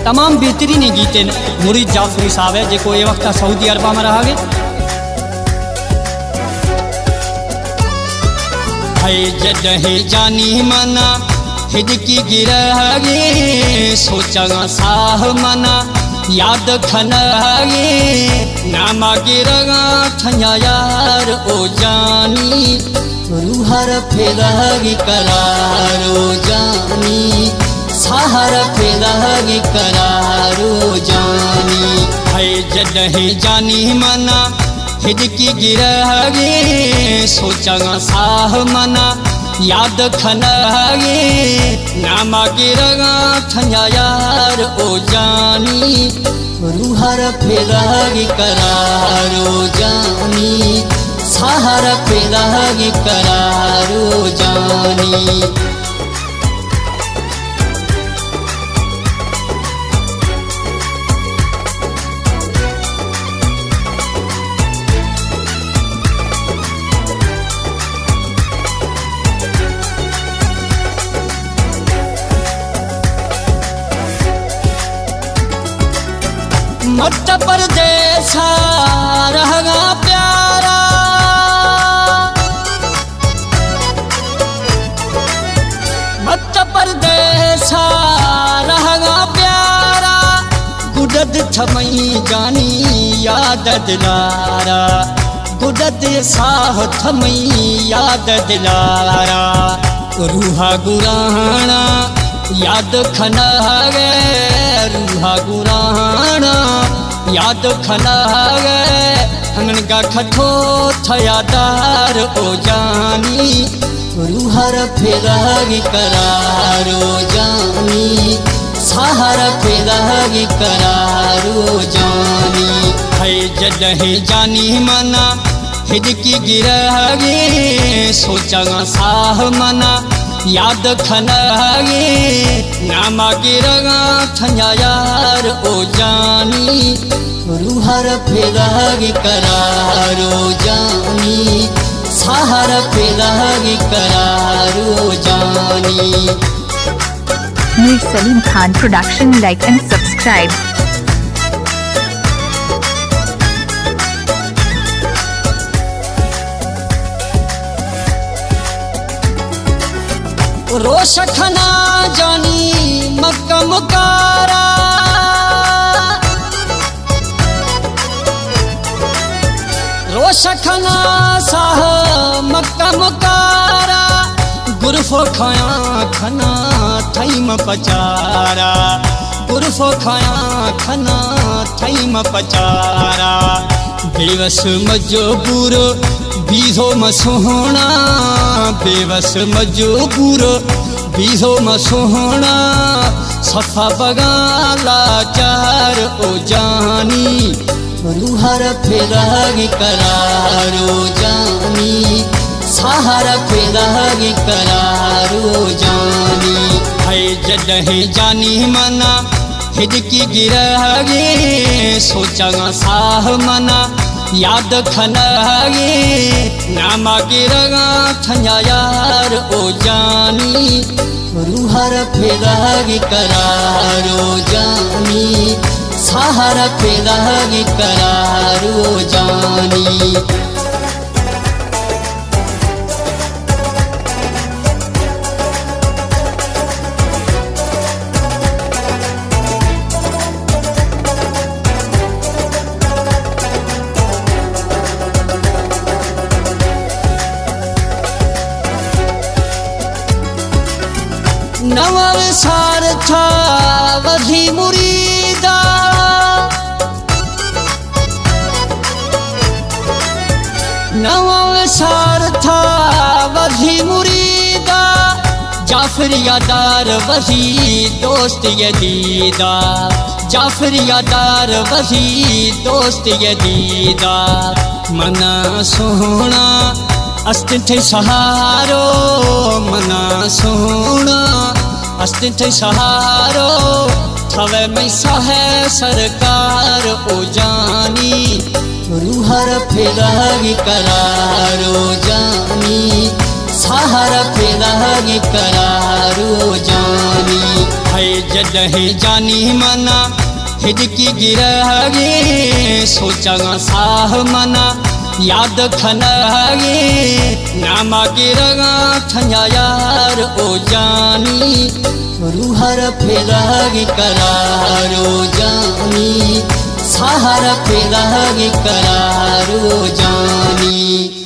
تمام بہترینیں گیت انت مرید جعفری صاحب ءِ، جیکو اے وقت ءَ سعودی عرب ءَ ماں رہگ ءَ۔ ہئے جڈہیں جانی منا ہدکی گرہگے، سوچگاں ساہ منا یاد کھنہگے، ناما گرگاں تھنیا یار او جانی۔ روح ءَ را پھرگ قرار او جانی، ساہ ءَ را پھرگ قرار او جانی۔ ہئے جڈہیں جانی منا ہدکی گرہگے، سوچگاں ساہ منا یاد کھنہگے، ناما گرگاں تھنیا یار او جانی۔ روح ءَ را پھرگ قرار او جانی، ساہ ءَ را پھرگ قرار او جانی۔ مت پردیسا رہگاں پیارا، مت پردیسا رہگاں پیارا، گڈد تھمئی جانی یاد دلارا، گڈد ساہ تھمئی یاد دلارا۔ روح ءَ گرانا یاد کھنہگے، روح ءَ گرانا یاد کھنہگے، ہنگا کھٹو تھیا دار او جانی۔ روح ءَ را پھرگ قرار او جانی، ساہ ءَ را پھرگ قرار او جانی۔ ہئے جڈہیں جانی منا ہدکی گرہگے، سوچگاں ساہ منا یاد کھنہگے، ناما گرگاں تھنیا یار او جانی۔ روح ءَ را پھرگ قرار او جانی، ساہ ءَ را پھرگ قرار او جانی۔ Mir Salim Khan Production, like and subscribe. روش کھنا جانی مکہ مکارا، روش کھنا ساہ مکہ مکارا، گرفو کھایا کھنا تھئی مپچارا، گرفو کھایا کھنا تھئی مپچارا۔ بے وس مجبور بیزو مسوہنا، بے وس مجبور بیزو مسوہنا، صفا بگا لاچار او جانی۔ روح ءَ را پھرگ قرار او جانی، ساہ ءَ را پھرگ قرار او جانی۔ ہئے جڈہیں جانی منا ہدکی گرہگے، سوچگاں ساہ منا یاد کھنہگے، ناما گرگاں تھنیا یار او جانی۔ روح ءَ را پھرگ قرار او جانی، ساہ ءَ را پھرگ قرار او جانی۔ نواں وسار تھا وزی مریدا، نواں وسار تھا وزی مریدا، جعفر یادار وزی دوست یدیدا، جعفر یادار وزی دوست یدیدا۔ منا سوہنا است تھئی سہارو، منا سوہنا است تھئی سہارو، تھوے مئی ساہ سرکار او جانی۔ روح ءَ را پھرگ قرار او جانی، ساہ ءَ را پھرگ قرار او جانی۔ اے جڈہیں جانی منا ہدکی گرہگے، سوچاں ساہ منا یاد کھنہگے، ناما گرگاں تھنیا یار او جانی، روح را پھرہگے قرار او جانی، ساہ را پھرہگے قرار او جانی۔